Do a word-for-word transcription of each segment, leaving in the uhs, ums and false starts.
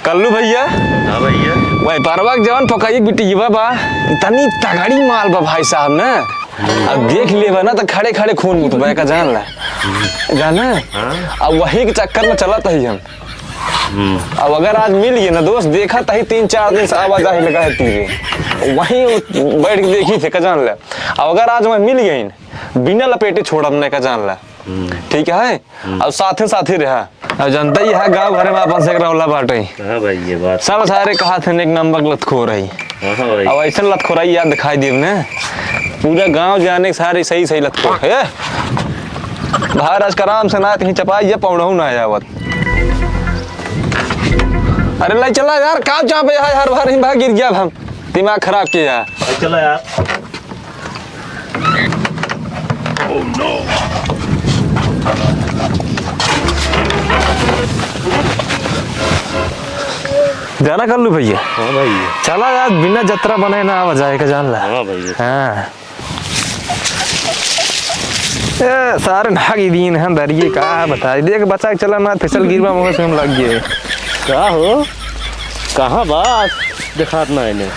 कल्लू भइया। हाँ भइया। वही परवा के जवन पकइया के बिटिया बा, इतनी तगड़ी माल बा भाई साहब ना। अब देख लेबा ना त खड़े खड़े खून मुतबा, एका जान ला। जाना? हाँ। अब वही के चक्कर में चलत ही हम। हम्म। अब अगर आज मिल गए ना दोस्त, देखा तही तीन चार दिन से आवाजाही लगा है तीरे। वहीं बैठ के देखी थे, का जान ला। अब अगर आज वहीं मिल गई, बिना लपेटे छोड़ब ना, का जान ला। हम्म। ठीक है? हम्म। अब साथे साथे रहा। अब जनता ही है, गाँव घर में आपन से एक रौला बाटे। हाँ भाई, ये बात। सब सारे कहा थे एक नंबर लतखोर है। हाँ, हाँ भाई। अब ऐसन लतखोराई यार दिखाई देब ने, पूरा गाँव जाने के सारे सही सही लतखोर है। बाहर आज कराम से ना कहीं चपाई, ये पौड़हू ना आवत। अरे लाई चला यार, का चापे है हर बार ही भाग गिर गया हम, दिमाग खराब किया। भाई चला यार। जाना कल्लू भइया। हाँ भइया। चला यार, बिना जतरा बने ना आवा जाए का, जान ला। हाँ भइया। हाँ। ए, सारे नाग ही दीन हैं दरिये, का बताई। देख बचा के चला ना, फिसल गिरवा मुँह से हम लग गए। का हो? कहाँ बा? देखात ना इन्हें।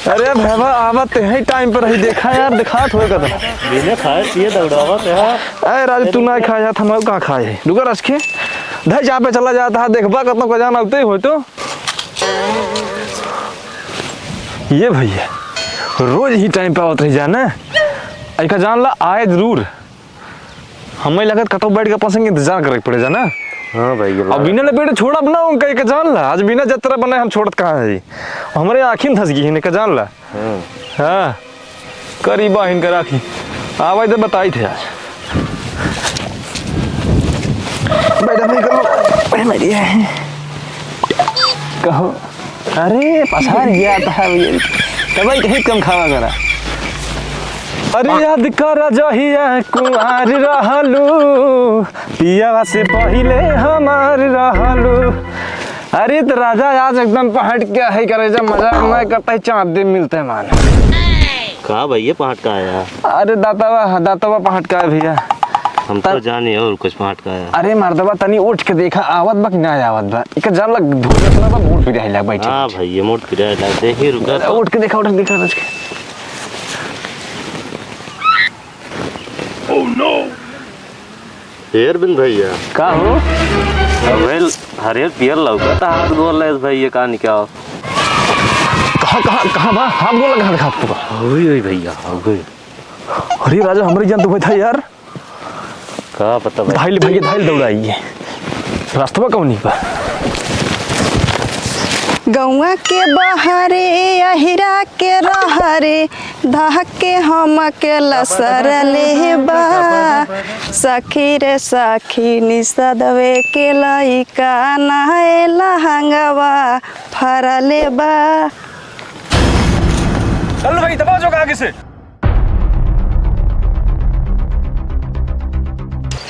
अरे भैया, आवत ते है टाइम पर ही, देखा यार, देखात होए कतनो। बिना खाए पिए दौड़ावत है। अरे राजू, तू ना खाए जात, हम कहाँ खाए है? रुका रस के, धई चापे चला जाता है, देखबा कतनो का जाना उते हो तो। ये भइया, रोज ही टाइम पे आवत रही जाना। एका जान ला, आए जरूर। हमें लगत कतौ बैठ के अपन संग इंतजार करे के पड़े जाना। हाँ भाई, ये अब बात। बिना लपेटे छोड़ब ना उनका, एका जान ला। आज बिना जतरा बने हम छोड़त कहाँ है? हमरे आँखी में धस गई है, एका जान ला। हाँ। हाँ। करी बहिन के राखी। आवे तो बताई थे आज। बैठा भाई, कर लो। ए, मेरी है। कहो। अरे, पसार गया था भैया। तो भाई, कहीं कम खावा करा। अरे, याद कर जहिया कुंवार रहलू, पियावा से पहिले हमार रहलू। अरे, तो राजा आज एकदम पहट के है करे, जब मजाक ना करता ही, चाँद दिन मिलते मान। का भैया पहाट का आया? अरे दातावा, दातावा पहाट का है भैया। हम तो तब जाने और कुछ पहाट का आया। अरे मर्दवा, तनी उठ के देखा, आवत बा कि ना आवत बा? इका जान लग, धोले थोड़ा बा, मूड पिराए लाग बैठे हाँ बैठे। भैया, मूड पिराए लाग। देखिए, रुका तो। उठ के देखा, उठ के देखा, उठ के। Oh no! ए अरविंद भैया। का हो? अबे हरियर पियर लौकत हाथ गोड़ लेस भैया, का निकाओ? कहाँ, कहाँ, कहाँ बा? हाथ गोड़ लगा दिखात तो बा। ओए, ओए भैया, ओए। अरे राजा, हमरे जान तो बैठा यार। का पता भाई। धाइल भैया, धाइल दौड़ाइए। रास्तवा कौन ही बा? गौवा के बहरे अहिरा के रहरे, धहके हमके लसरले बा। सखी रे सखी, निसदवे के लइका, नहे लहंगवा फरले बा। चल भाई, दबा जो आगे से।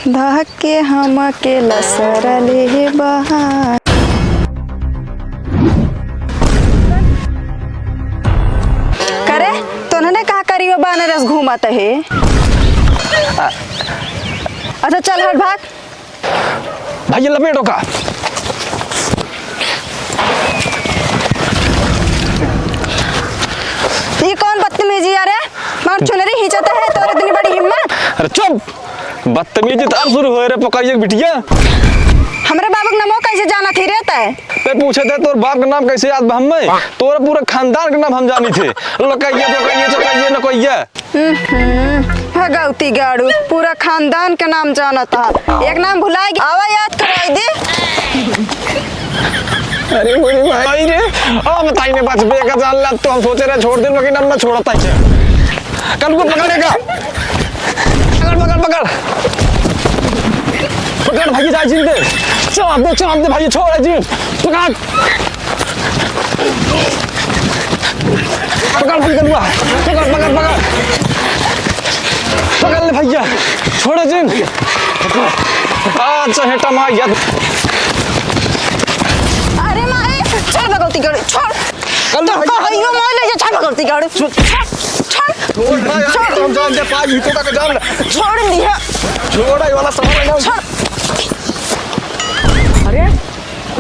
धहके हमके लसरले बा। करे, तोन्हने का करियो बनारस घूमत है? अच्छा, चल हट, भाग। भाई, ये लपेटो का? ये कौन बदतमीजी है रे? मार चुनरी खींचत है, तोर इतनी बड़ी हिम्मत? अरे चुप! बदतमीजी तो अब शुरू होए रे, पकड़िए बिटिया। हमरे बाबू के नमो कैसे जाना थी रे तै? ते पूछे थे, तोर बाप का नाम कैसे याद बा हमें? तोरा पूरा खानदान का नाम हम जानी थे। लकैया, चकैया, चकैया, नकैया। हम्म, भगौती गाड़ू, पूरा खानदान के नाम जानत हा। एक नाम भुलाए गया, आवा याद कराई दे। अरे मेरे भाई रे, अब बताई ने बचबे का जान ला, तो हम सोचे रहे छोड़ दिन, लेकिन अब मैं छोड़ता ही है। कल को पकड़ेगा। पकड़, पकड़, पकड़। पकड़ भाई, जा जिन दे। चाप दे, चाप दे भाई, छोड़ जिन। पकड़। पकड़ भाई कलुआ, पकड़, पकड़, पकड़। पकड़ ले भैया, छोड़े जिन। आ, चहेटा मार यार। अरे मारे, छोड़ भगौती गाड़ू, छोड़। कल तो भैया। कहियो मार ले, छोड़ भगौती गाड़ू। छोड़, छोड़। छोड़ भाई, छोड़। हम जान दे, पाँच मिनट तक जान। छोड़ दिया। छोड़, ये वाला सामान है ना। छोड़। अरे,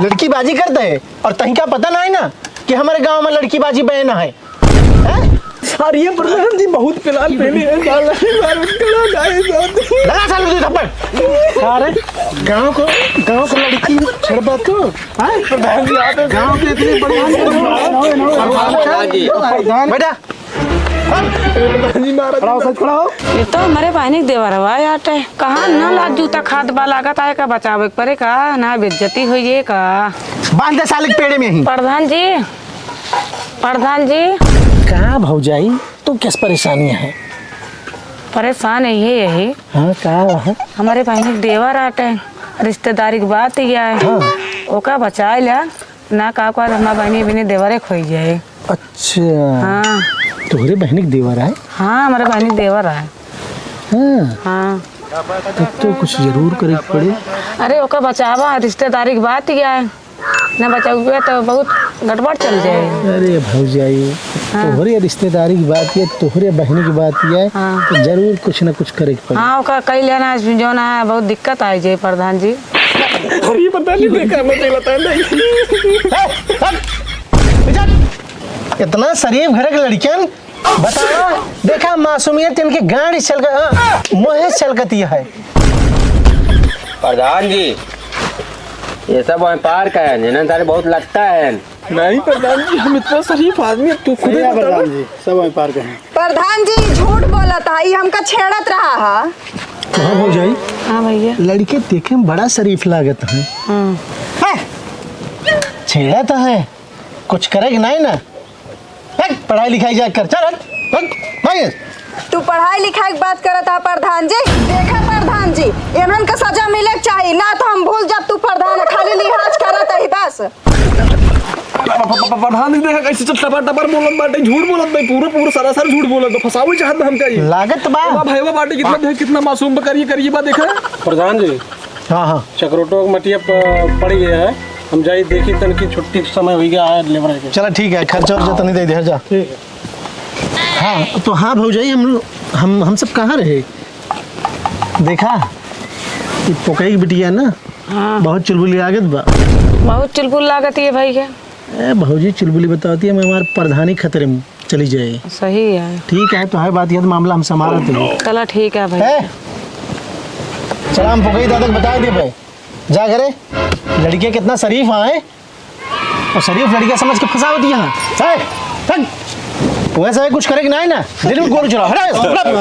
लड़कीबाजी करत है और तहिका पता नाहीं ना कि हमरे गाँव में लड़कीबाजी बैन है। हैं? अरे प्रधान जी, बहुत प्लान पहले है, साला, साला, लगा साले तू थप्पड़। अरे, गाँव को, गाँव को लड़की छेड़बा तू? हैं? प्रधान जी, आप गाँव के इतनी बड़ी प्रधान जी। प्रधान। बेटा, खड़ा हो, सच खड़ा हो। ये तो हमरे बहिनी के देवरवा आटे। कहाँ ना लात जूता खात बा, लागत आए का बचावे के परे का, ना बेइज्जती होइए का। बांध दे साले के पेड़े में ही। प्रधान जी, प्रधान जी। कहाँ भौजाई, तू किस परेशानी है? परेशान है ये, यही। हाँ, का है? हमरे बहिनी के देवर आटे, रिश्तेदारी के बात ही है। हाँ। ओका बचाए ला। ना का, का हमार बहिनी बिने देवरे खोई जाए। अच्छा। हाँ। तोहरे बहिनी के देवर आए? हाँ, हमरे बहिनी के देवर आए। हाँ। हाँ। तब तो कुछ जरूर करे के पड़े। अरे, ओका बचावा, रिश्तेदारी के बात ही आए। ना बचावे तो बहुत गड़बड़ चल जाए। अरे भौजाई, हाँ। तोहरे रिश्तेदारी के बात ये, तोहरे बहिनी के बात ये, हाँ। तो जरूर कुछ ना कुछ करे के पड़े। हाँ, ओका कई लेना, जो ना बहुत दिक्कत आ जाए प्रधान जी। अरे, पता नहीं, देखा, मैं तो बताया नहीं। ए, हट! इज्जत! इतना शरीफ घर के लड़कियन, बतावा, देखा, मासूमियत इनकी गांड छलक, हाँ, मुँह छलकती है। प्रधान जी, ये सब वहीं पार का है, इन्हें सारे बहुत लगता है। नहीं प्रधान जी, हम इतना शरीफ आदमी, तू खुद ही भैया बतावा। प्रधान जी, सब वहीं पार का है। प्रधान जी झूठ बोलत है, ई हमका छेड़त रहा है। कहाँ भौजाई? हाँ भैया। लड़के देखे में बड़ा शरीफ लागत है। हाँ। हैं? छेड़त है, कुछ करे के नाहीं ना। हैं? पढ़ाई लिखाई जा कर, चल हट, हट, भाग। तू पढ़ाई लिखाई के बात करत है प्रधान जी? देखा प्रधान जी, इन्हन का सजा मिले के चाही, ना तो हम भूल जाब तू प्रधान है, खाली लिहाज करत है बस। प-, प-, प-, प्रधान जी, देखा कैसे चल टपर टपर बोलत बाटे, झूठ बोलत बा, पूरा पूरा सरासर झूठ बोलत बा, फंसावे चाहत बा हमका ई। लागत बा। बा भाईवा बाटे, कितना देख, कितना मासूम बा, करिए करिए बा, देखा। प्रधान जी। हाँ, हाँ। चकरोटो के मटिया प-, पड़ गया है, हम जाई देखी तन की छुट्टी के समय हो गया है लेबर के। चला ठीक है, खर्चा उर्चा तनी दे दे, जा। ठीक है। हाँ, तो हाँ भौजाई, हम, हम, हम सब कहाँ रहे? देखा, ई पोकई के बिटिया ना, हाँ। बहुत चुलबुली लागत बा। बहुत चुलबुल लागत ये भैया। ए, भौजी चुलबुली बतावती है, मैं हमार प्रधानी खतरे में चली जाए। सही है। ठीक है, तो है बात, ये तो मामला हम संभालत है। चला ठीक है भाई। ए, चला हम पोकई दादा के बता दे भाई। जा घरे, लड़कियाँ कितना शरीफ हैं, और शरीफ लड़कियाँ समझ के फंसावती हैं। ए, हट। वैसा है, कुछ करे कि नहीं ना, दिल में गोली चला, हटा, हटा।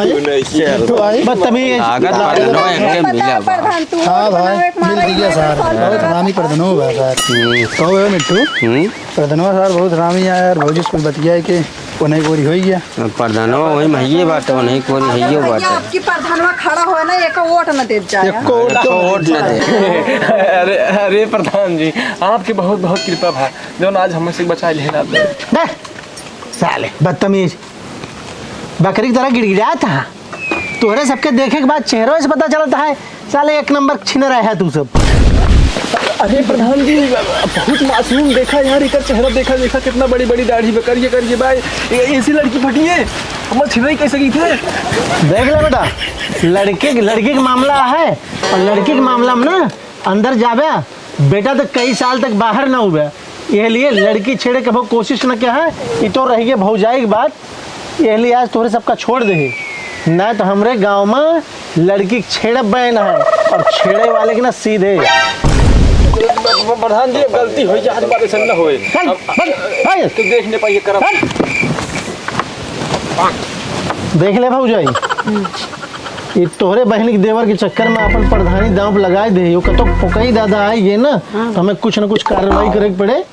बदतमीज। लागत बा, दोनों एक के मिला बा। प्रधान, तू हाँ भाई, मिल गया सर। बहुत हरामी प्रधानो बा सर। हम्म। कहो ए मिट्टू, हम्म? प्रधानवा सर बहुत हरामी है यार, भौजी से कुछ बतिया है कि वो नहीं गोरी होई गया। प्रधानवा वही महिये बाटे, वो नहीं गोरी हइयो भैया, बाटे। आपकी प्रधानवा खड़ा होए ना, एको वोट न देत जाए। एको वोट एको वोट न दे। अरे, अरे प्रधान जी, आपके बहुत बहुत कृपा भा, जौन आज हमसे बचा लेना। बे, साले बदतमीज, बकरी की तरह गिड़गिड़ात है। तोहरे सबके देखे के बाद चेहरों से पता चलता है, साले एक नंबर छिनरा है तू सब। अरे प्रधान जी, बहुत मासूम देखा यार, एकर चेहरा देखा, देखा कितना बड़ी बड़ी दाढ़ी बा, करिए करिए बा, ए-, ऐसी लड़की पटिए, हमर छिनरा कैसे की थे? देख ले बेटा, लड़के, लड़की के मामला है, और लड़की के मामला में ना अंदर जाबे, बेटा तो कई साल तक बाहर ना हुए, यह लिए लड़की छेड़े के बहुत कोशिश न किया है। ई तो रही है भौजाई की बात, यह लिए आज तोहरे सबका छोड़ दे, ना तो हमरे गांव में लड़की के छेड़े बैन है और छेड़े वाले के ना सीधे। प्रधान जी, अब गलती हो जाए, आज बार ऐसा न होए। चल, अब भाग, भाग। तू देख नहीं पाइए करब। चल। देख ले भौजाई, ई तोहरे बहिन के देवर के चक्कर में अपन प्रधानी दांव पे लगाए दे, यो कतो पोकई दादा आई गए ना, हाँ। तो हमें कुछ न कुछ कार्रवाई करे के पड़े,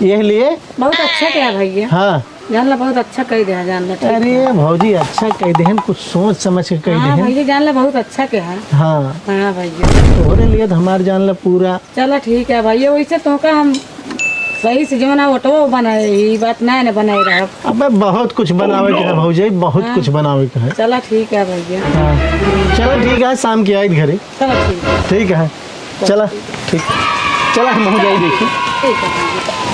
यह लिए। बहुत अच्छा किया भैया। हाँ। जान ला बहुत अच्छा कह दे, जान ला ठीक अरे है। भौजी, अच्छा कह दे, कुछ सोच समझ के कह हाँ दे। भैया, जान ला बहुत अच्छा किया। हाँ। हाँ भैया। तोहरे लिए तो हमार जान ला पूरा। चला ठीक है भैया, वैसे तोहका हम सही से जो ना ओटवो बनाए, ई बात ना, ना बनाए रहब। अबे बहुत कुछ बनावे के है भौजी, बहुत हाँ। कुछ बनावे के है। चला ठीक है भैया। हाँ। चला ठीक है, शाम के आइत घरे। चला ठीक है। ठीक है, चला ठीक, चला हम हो जाए देखी। ठीक है भैया।